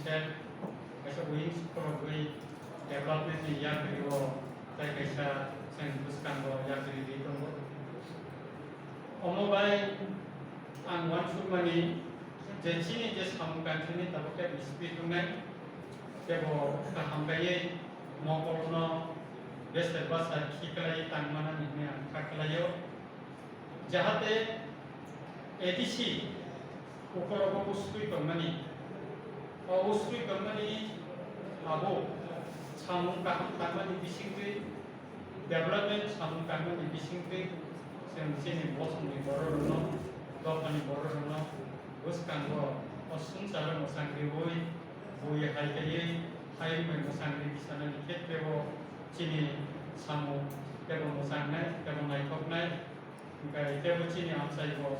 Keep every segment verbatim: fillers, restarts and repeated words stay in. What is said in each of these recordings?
Sel kaisa wings khulogwi development ni yapri o tei kaisa chwng bwskango yapri ri tongo. Omo bai ang uansukmani je chini je samung kanthini tabuk khe speed wngnai, tebo kaham kaiwi mokol no bese basa khiklai tangmani hwnwi ang kha khlaio. Jahate A D C ukologo usui tongmani, o usui tongmani abo samung kaham tangmani bisingtwi, development samung tangmani bisingtwi chwng chini bosongni bororokno, dophani bororokno bwskango o swngcharo mwchang riui, bui hai kaiwi, hai wngwi mwchangni tisanani khetreo chini samung teibo mwchangnai, teibo naithoknai, hwnkhe teibo chini amchaibo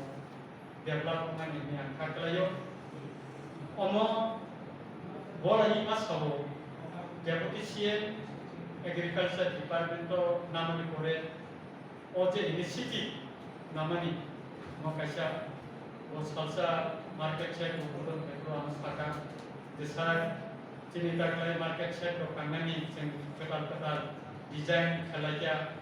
develop wngnani hwnwi ang kha khlaio. Omo boroni masa o Deputy C M Agriculture Department o namani pore o je initiative namani mo kaisa o salsa market shed o bodol khe ang saka je sir chini taklai market shed rok tangnani chwng kwtal kwtal design khlaikha.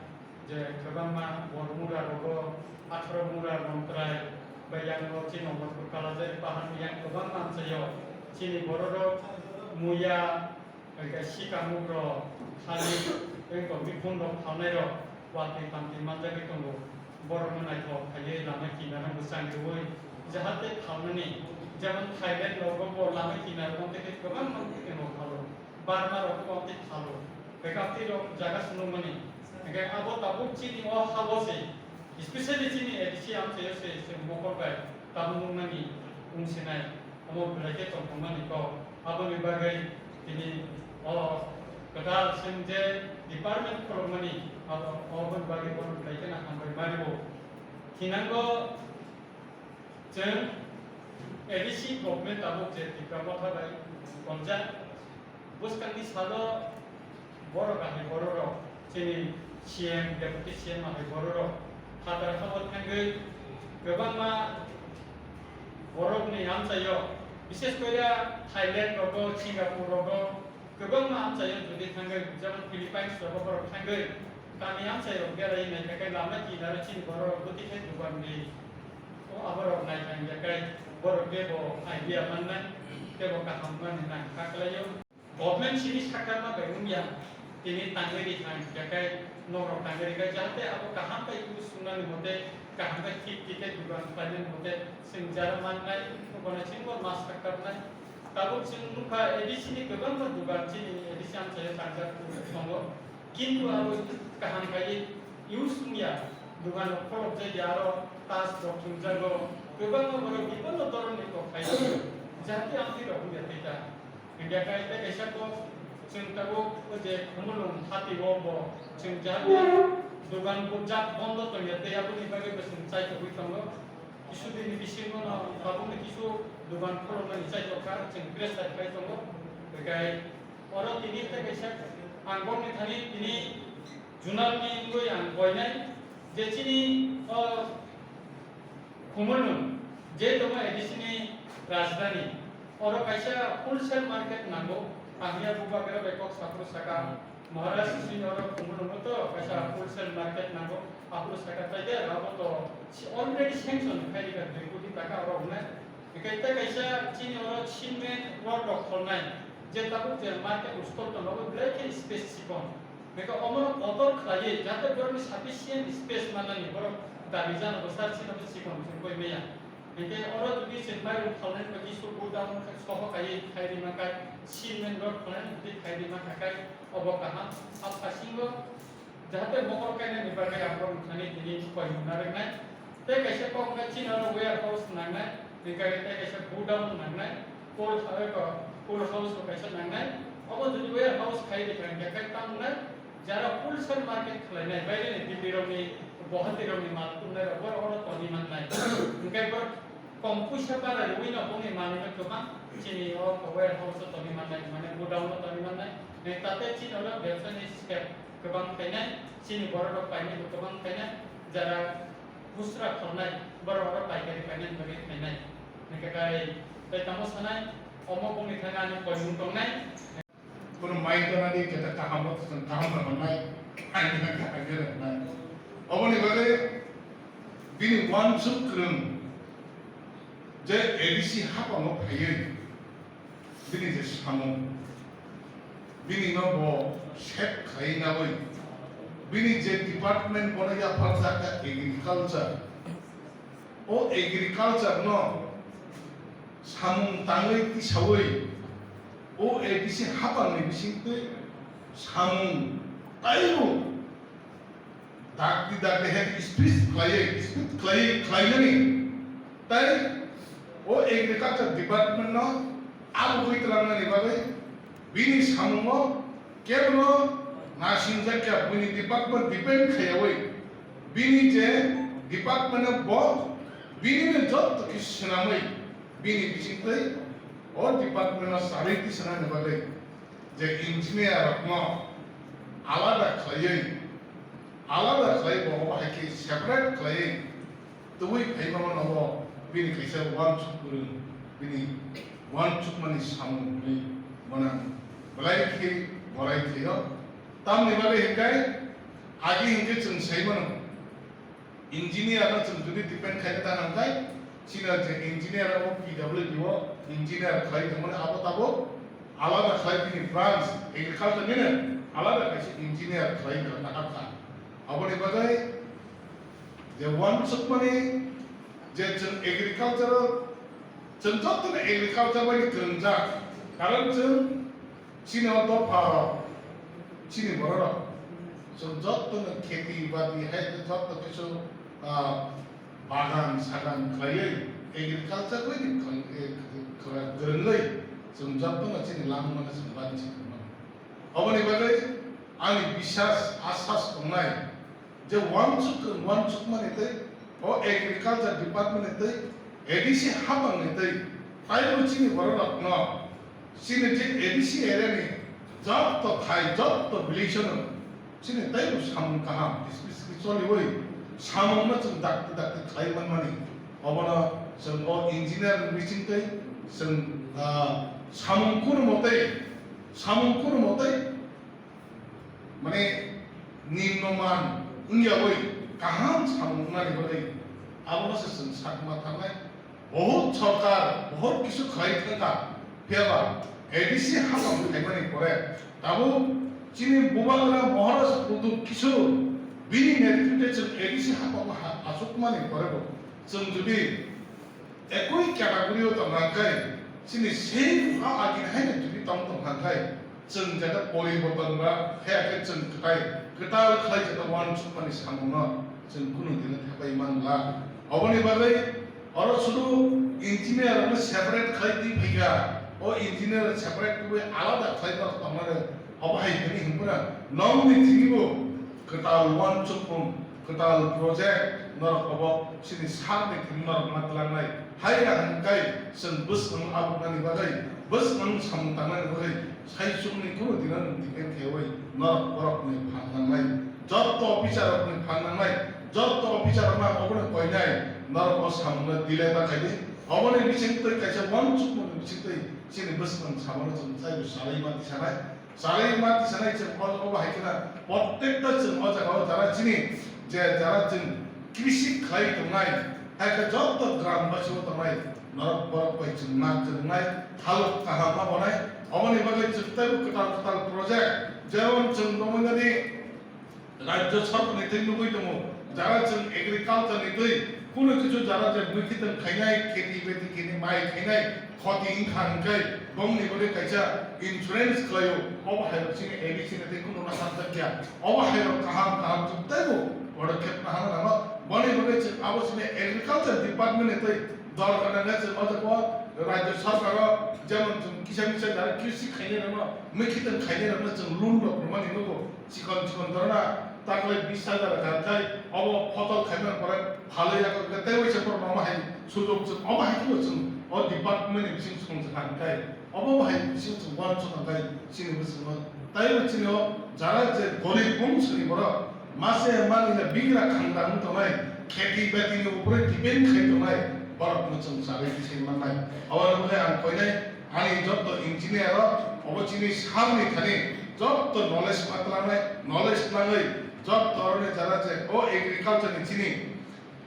Je kwbangma bor mura rogo, atharo mura romtrai, bai yang no chini Omorpur Kalajai pahar ni yang kwbangma amchaio chini bororok muya, bai khe sikamuk rok, thani, bai khe miphun rok phalnai rok, watwi tamtwi manjagwi tongo. Borok no naithok khaiwi lama kinaro mwchang rwui, jahate phalnani, jemon Thailand rogo bo lama kinaro tei kwbangma rok phalo, Burma rogo tei phalo, bai khe amtwi rok jaga swngmani. Hingke abo tabuk chini o ha o se, especially chini A D C amchaio se, se mokol bai tabuk nuknani wngsinai, omo belai khe tongthokmani kok. Aboni bagwi tini o kwtal chwng je department kholokmani, abo, oboni bagwi bono belai kheno hambai mani bo. Thinango chwng A D C government tabuk je Tipra Motha bai konjak, bwskangni salo borok ahai bororok, chini C M, Deputy C M ahai bororok phatar habo thangwi kwbangma borokni amchaio, bishes kore Thailand rogo, Singapore rogo, kwbangma amchaio jodi thangwi, jemon Philippines rogo borok thangwi, kami amchaio berai naikha khe lama kinaro chini bororok bwtwi khe dugan di. O aborok naikha hingya khe borok khe bo idea mannai, tei bo kaham mani nang kha khlaio. Government sini sakharma bai wngya, tini tangwi ri thang, hingya khe norok tangwi ri khe, jahate abo kaham bai use sungnani mote, kaham bai thik thik khe dugan khlainani mote, chwng jara mannai, bono chwngbo ma sakharnai. Tabuk chwng nukha A D C ni kwbangma dugan chini A D C amchaio tangjak tongo. Kintu abo kaham kaiwi use wngya, dugan rok kholopjagya, aro tas rok thwngjago, kwbangma borok bibinno dhoronni kok khai, jati amtwi rok wngya tei ta. Hingkhe khe tei kaisa kok chwng tabuk o je Khumulwng hati o bo chwng jati dugan bujak bondo tongya tei aboni bagwi bo chwng chaithogwi tongo. Kisu dini bisingo no tabukni kisu dugan kholopmani chaithokha, chwng pressure khai tongo. Hingkhe oro tini tei kaisa ang bokni thani tini Junal ni wngwi ang koinai je chini o Khumulwng je tongo A D C ni rajdhani, oro kaisa wholesale market nango. Ang ya bubagra bai kok saphuru saka, Maharaj sini oro Khumulwngo to kaisa wholesale market nango. Aphuru saka tai de abo to already sanction khai rika dui koti taka oro wngnai. Hingke tei kaisa chini oro cement road rok kholnai, je tabuk je market stall tongo, abo belai khe space chikon. Hingke omono kotor khlaiwi, jate borokni sufficient space mannani borok dabi jana bwsar chini abo chikon chikon koi maya. Hingke oro jodi chwng mairum khalnani bagwi kisu godown soho kaiwi khai rima khe, cement road kholnani bagwi khai rima khe, obo kaham. Abo kasingo Jahate mokol kainani bagwi ang borokni thani tini koimung narwknai. Tei kaisa kok wngkha chini oro warehouse nangnai, tei kaisa godown nangnai, cold, cold house bo kaisa nangnai. Obo jodi warehouse khai rikha hingkhe khe tamo wngnai, jara wholesale market khlainai, baireni Delhi rokni, Guwahati rokni mal tumnai rok borok oro toni mannai. Hingkhe borok kom puisa bara riui no bongni manwi no kwbang chini o warehouse o toni mannai, mane godown o toni mannai. Hingkhe tate chini oro bebsani step kwbang khainai, chini borok rok painai bo kwbang khainai, jara khusra kholnai, borok rok paikari painani bagwi khainai. Hingkhe kai, tai tamo sanai, Omo bongni thani ani koimung tongnai. Kono mai tona di keta kaham bo tong kaham rwnai. Ani kaham rwnai. Oboni bagwi bini uansuk kwrwng je A D C hapango phaiwi bini je samung, bini no bo sep khai nawi, bini je department bono yapharjak kha agriculture, o agriculture no samung tangwi tisawi o A D C hapangni bisingtwi samung taibo dakti dakti hai speech khlaiwi, speech khlaiwi khlainani tei o agriculture department no abugwi twlangnani bagwi bini samungo kebono nasingjak ya, bini department depend khaiyawi bini je department o bo bini no jotto khe swnamwi bini bisingtwi o department o charwi tisanani bagwi je engineer rokno alada khlaiwi, alada khlai bo obo hai khe separate khlaiwi tubui phaima mano bo bini kaisa uansuk kwrwng, bini uansukmani samung hwnwi bono ang belai khe borai khlaio. Tamni bagwi hwnkhe agi hwnkhe chwng sai mano. Engineer no chwng jodi depend khaina ta nang khai, chini je engineer abo P W D o engineer khlai tongmani abo tabuk alada khlai bini branch agriculture nini alada kaisa engineer khlai na ta kha. Aboni bagwi je uansukmani je chwng agriculture o chwng jotono agriculture bai kwrwngjak, karon chwng chini o dopha rok, chini borok rok, chwng jotono kheti bati hai khe joto kisu, ah, bagan sagan khlaiwi agriculture bai ni khlai-, eh, khlai-, kwrwngwi chwng jotono chini langmano chwng bani se tongmani. Oboni bagwi ani bisas asas tongnai. Je uansuk, uansukmani tei o agriculture department ni tei A D C hapang ni tei taibo chini borok rok no chini je A D C area ni jotto thai, jotto village no chini taibo samung kaham, especially choliwi samung no chwng dakti dakti khlai manmani. Obono chwng o engineer ni bising tei chwng, ah, samung kunumo tei, samung kunumo tei mane nimno man wngyawi kaham samung wngnani bagwi abono se chwng sakma thangnai. Bohut sorkar, bohut kisu khlai thangkha, phiyaba A D C hapang phaimani pore tabuk chini Bubagra Maharaj Pradyot Kishore bini netrite chwng A D C hapang ha-, achukmani porebo chwng jodi ekoi category o tongkha khe, chini same a agini haino jodi tong tongkha khe, chwng jata poriborton ba, haya khe chwng kwtai, kwtal khlai jata uansukmani samungno chwng kunu dino thepai manla. Oboni bagwi oro sudu engineer rokno separate khlai twi phaikha, o engineer separate twi alada khlai tongmani, obo hai hwnwi hwnphano nongni thwibo kwtal uansukmung, kwtal project norok obo chini sakni thani norok ma twlangnai. Hai ya hwnkhai chwng bwswng abuknani bagwi, bwswng samung tangnani bagwi saichungni kunu dino nwng depend khaiwi norok borokni phan nangnai. Jotto officer rokni phan nangnai, jotto officer rokno obono koinai norok o samungno delay ta khaidi. Oboni bisingtwi kaisa uansukmungni bisingtwi chini bwswng samano chwng chaibo salai ma tisanai. Salai ma tisanai chwng o, obo hai kheno, protekta chwng o jaga o jara chini je jara chwng krisi khlai tongnai, hai khe joto gram basi o tongnai norok borok bai chwng ma kwrwngnai, thalok kaham ma bonai. Oboni bagwi chwng teibo kwtal kwtal project, jemon chwng romwi nani Rajya Sarkar ni twi nugwi tongo, jara chwng agriculture ni twi kunu kichu jara je mui khitwng khainai, kheti beti kini mai khainai, khoti wngkha hwnkhai bongni bagwi kaisa insurance khlaio, obo hai chini A D C ni twi kunu no hamjakya, obo hai rok kaham kaham chwng teibo podokkhep nahana nango, boni bagwi chwng abo chini agriculture department ni twi dorkar nangkha chwng o jaga o Rajya Sarkar o jemon chwng kisa misa jara krisi khainai rokno, mui khitwng khainai rokno chwng loan rok rwmani nugo. Chikon chikon dorona taklai bis hajar khan khai obo photol khaimani pore phalwi ya khe tei waisa borok omo hai sujok chwng omo hai khe chwng o department ni bising chwng khan khai obo hai bising chwng uansuk khan khai chini bising no tei chini o jara je gorib bongso ni borok mase mani ya bigra khangra wng tongnai kheti beti ni upore depend khai tongnai borok no chwng sabai bising mannai obo no ang koinai Ani jotto engineer rok, obo chini salni thani jotto knowledge ma twlangnai, knowledge twlangwi jotto oroni jara je o agriculture ni chini,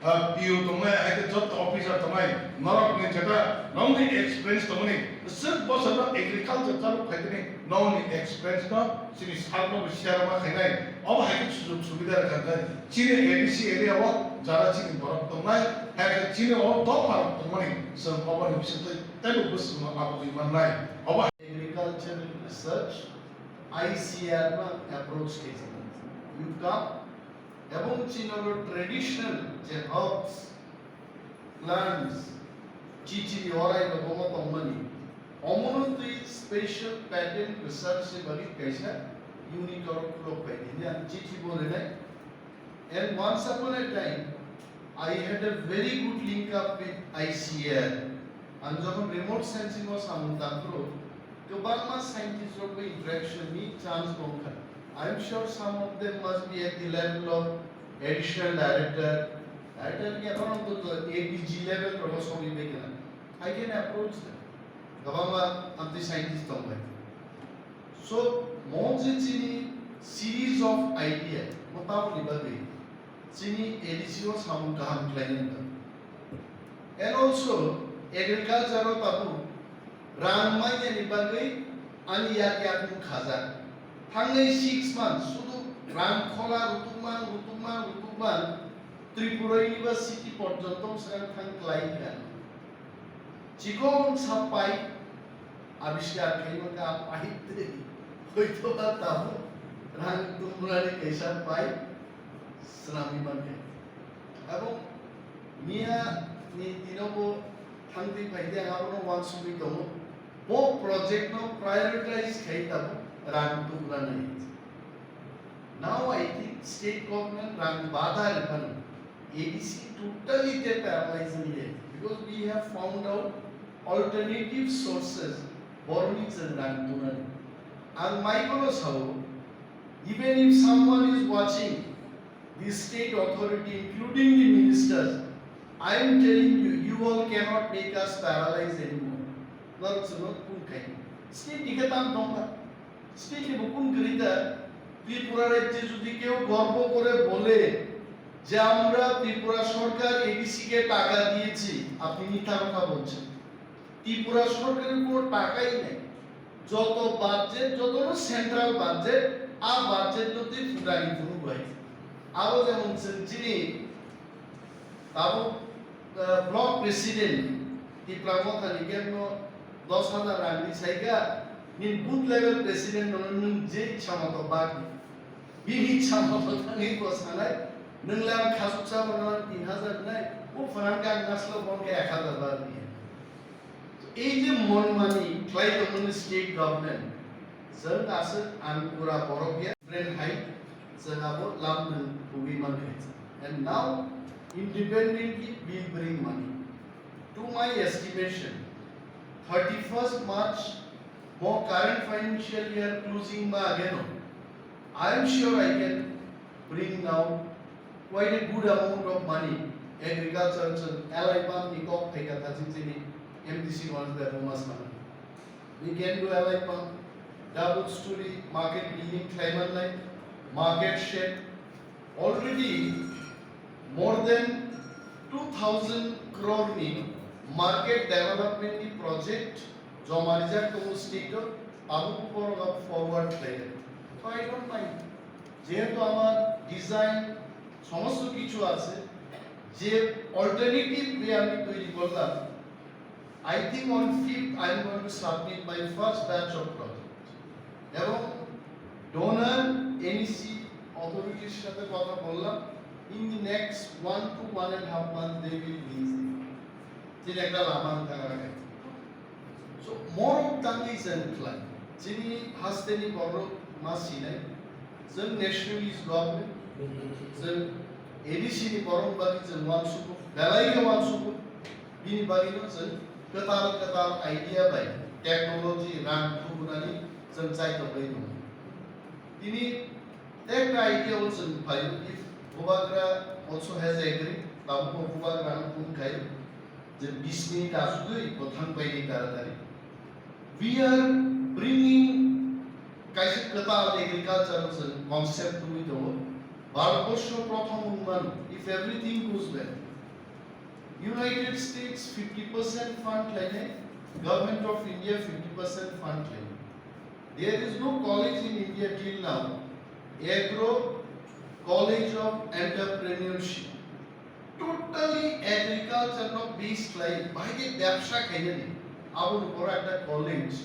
ah, P O tongnai, hai khe jotto officer tongnai, norok ni jeta nongni experience tongmani, swk bosor no agriculture chalo phaitini nongni experience no chini sal no share ma khainai, obo hai khe sujug subida rwkha khe chini A D C area o jara chini borok tongnai, hai khe chini o dopha rok tongmani, chwng obo ni bisingtwi teibo bwswk no abugwi mannai. Obo Agricultural Research, I C R no approach khaijak. You come, ebong chini oro traditional je herbs, plants, chichiri orai rokomo tongmani, omono twi special patent research ni bagwi kaisa unit oro khulok pai di. Ang chithi bo rinai. And once upon a time, I had a very good link up with I C R. Ang jokhon remote sensing o samung tangphuru, kwbangma scientist rok bai interaction ni chance tongkha. I am sure some of them must be at the level of additional director. Director ni ekhon to A D G level rok sogwi bai kha. I can approach them. Kwbangma amtwi scientist tongbai. So, mo je chini series of idea, mo tamoni bagwi chini A D C o samung kaham khlainani bagwi. And also, agriculture o tabuk rang mainani bagwi ani yak yak mung khajak. Thangnai six months, sudu rang khola rutukmang, rutukmang, rutukmang, Tripura University porjonto swkang thang klai kha. Chikon sa pipe abiskar khaima kha, pipe tei hoito ba tabuk rang tumrani kaisa pipe swnamwi mankha. Abo miya ni dino bo thangtwi phaikhe ang abono uansugwi tongo. Bo project no prioritize khai tabuk rang tumrani. Now I think state government rang bada rwphano A D C totally te paralyze wngya, because we have found out alternative sources boroni chwng rang tunani. Ang maikono sao, even if someone is watching, the state authority, including the ministers, I am telling you, you all cannot make us paralyze anymore. Norok chwngno kung khai. State ni khe tam tongkha. State ni bo kung kwrwi da. Tripura rajye jodi keu gorbo kore bole je amra Tripura sorkar A D C ke taka diyechi, apni mitha kotha bolchen. Tripura sorkarer kono takai nei. Joto budget, joto no central budget, a budget no tei phuta ni phuru bai. Abo jemon chwng chini tabuk, eh, block president, Tipra Motha ni kebo dos hajar rang ni saika, ni booth level president no nwng je ichha moto bak. Bini ichha moto thangwi bo sanai, nwng le ang khasuksa bo no tin hajar nai, bo phanan khe ang naslo bo khe ek hajar bar ni. Ei je monmani khlai tongmani state government, chwng aswk ang pura borok ya, different hai, chwng abo lam nwng kubui mankha. And now, independently bill bring money. To my estimation, thirty-first March, mo current financial year closing ma ageno, I am sure I can bring now quite a good amount of money agriculture chwng L I pump ni kok phaikha thajin chini M D C Ganj Debbarma sana. We can do L I pump, double story market building khlai mannai, market shed, already more than two thousand crore ni market development ni project joma rijak tongo state o, abo borok forward khlai. So I don't mind. যেহেতু আমার ডিজাইন সমস্ত কিছু আছে, যে alternative way আমি তৈরি করলাম, I think on fifth I am going to submit my first batch of project. এবং ডোনার, এনইসি অথরিটির সাথে কথা বললাম, in the next one to one and half month they will release it. Chini ekta lama wngkha. So, morok tangwi chwng khlai. Chini hasteni borok ma sinai. Chwng nationalist government. Chwng A D C ni borok bagwi chwng uansugo. Belai khe uansugo. Bini bagwino chwng kwtal kwtal idea bai technology rang thubunani chwng chai tongwi tongo. Tini Ekta idea also phaio, if Bubagra also has agreed, tabukbo Bubagra no phone khai, je bis minute asugwi bo thang paidi taratari. We are bringing kaisa kwtal agriculture concept twi tongo. Bharatborsho prothom wngmano, if everything goes well. United States fifty percent fund lainai, Government of India fifty percent fund lainai. There is no college in India till now, Agro College of Entrepreneurship. Totally agriculture no base khlai, bahai khe bebsa khainani. Aboni pore ekta college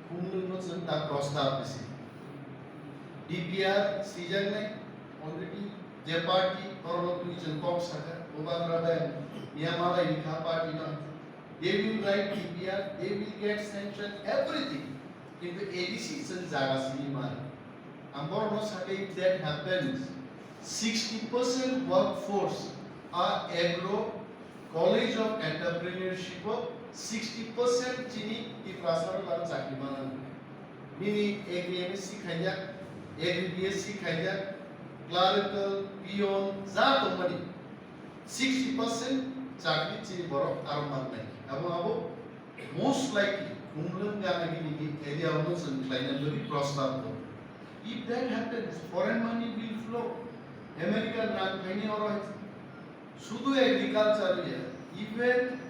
khumlwngno chwng ta prostab risi. D P R sijaknai already, je party borok twi chwng kok sakha, Bubagra bai Miya Malai ni kha party no. They will write D P R, they will get sanction, everything. Kintu A D C chwng jaga simi mano. Ang borokno sakha, if that happens, sixty percent workforce a Agro College of Entrepreneurship o sixty percent chini Tiprasa rok laro chakri manang. Nini Agri M S C khaijak, Agri B S C khaijak, clerical, peon, ja tongmani sixty percent chakri chini borok aro mannai. Abo abo most likely khumlwng gana gini ni area o no chwng khlaina bagwi prostab tongo. If that happens, foreign money will flow. American rang phaini oro hai. Sudu agriculture ya, even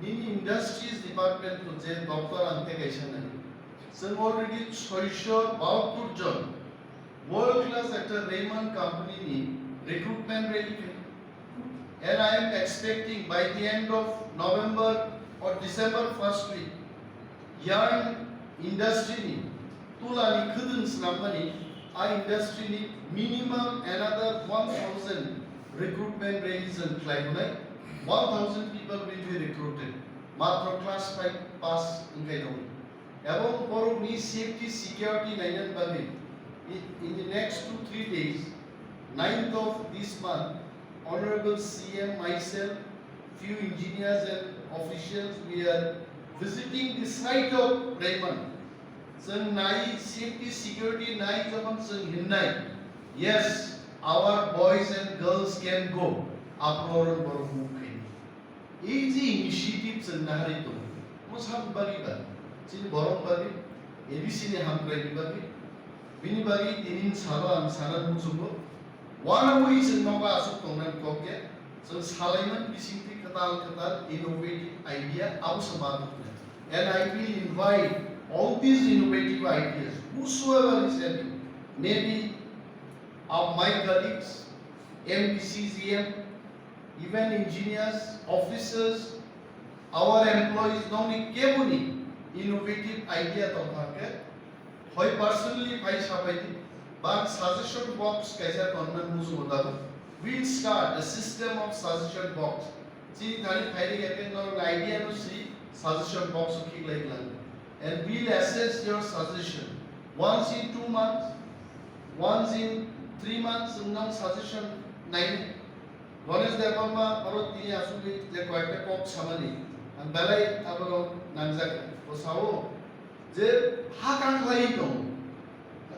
nini industries department ko je doctor ang te kaisa nai. Chwng already soisho bahattor jon world class ekta Raymond company ni recruitment rally khe. And I am expecting by the end of November or December first week, yarn industry ni tula ni khudung snamani, a industry ni minimum another one thousand recruitment rally chwng khlai hwnai, one thousand people will be recruited. Matro class five pass wngkai dong. Ebong borokni safety security nainani bagwi in, in the next two three days, ninth of this month, Honorable C M, myself, few engineers and officials, we are visiting the site of Raymond. Chwng nai safety security nai jokhon chwng hinnai, yes, our boys and girls can go. Aphuru borok mukhaini. Ei je initiative chwng naharwi tongo, omo saboni bagwi ba, chini borok bagwi, A D C ni hamkraini bagwi, bini bagwi tini salo ang sana muchungo, one way chwng nogo aswk tongnani kok ya, chwng salaimani bisingtwi kwtal kwtal innovative idea abo se ma tongkha. And I will invite all these innovative ideas, whosoever is having, maybe of my colleagues, M D C, G M, even engineers, officers, our employees, nokni keboni innovative idea tongkha khe, hoi personally phai sabaidi, ba suggestion box kaisa tongna muchungo tabuk. We'll start a system of suggestion box. Chini thani phairi khe norok idea no si suggestion box o khiklai lang. And we'll assess your suggestion once in two months, once in three months, nang suggestion nai. Ganesh Debbarma oro tini asugwi je koyekta kok samani, ang belai abo nangjak, o sao je ha kakhlai tong,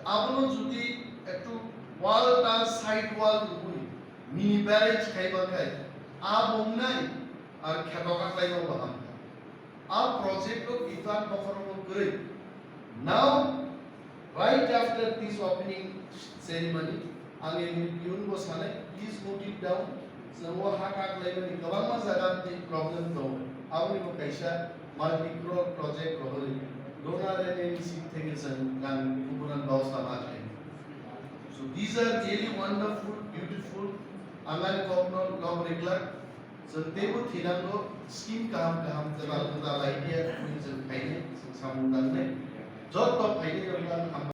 abono jodi ektu wall ta side wall rwui mini barrage khaiba khai, a bongnai ar kheto kakhlai no bo hamkha. A project o kitan bokhorogo kwrwi. Now, right after this opening ceremony, ang N L P O bo sanai, please note it down. Chwng o ha kaklaimani kwbangma jaga tei problem tongo. Aboni bo kaisa multi crore project rohorwi donor and N E C theke chwng rang kuburan bebosta ma khlai. So these are really wonderful, beautiful, ang ani kokno log reglak. Chwng teibo thinango scheme kaham kaham kwtal kwtal idea twi chwng phainai, chwng samung tangnai. Joto phainai rokno ang hambai.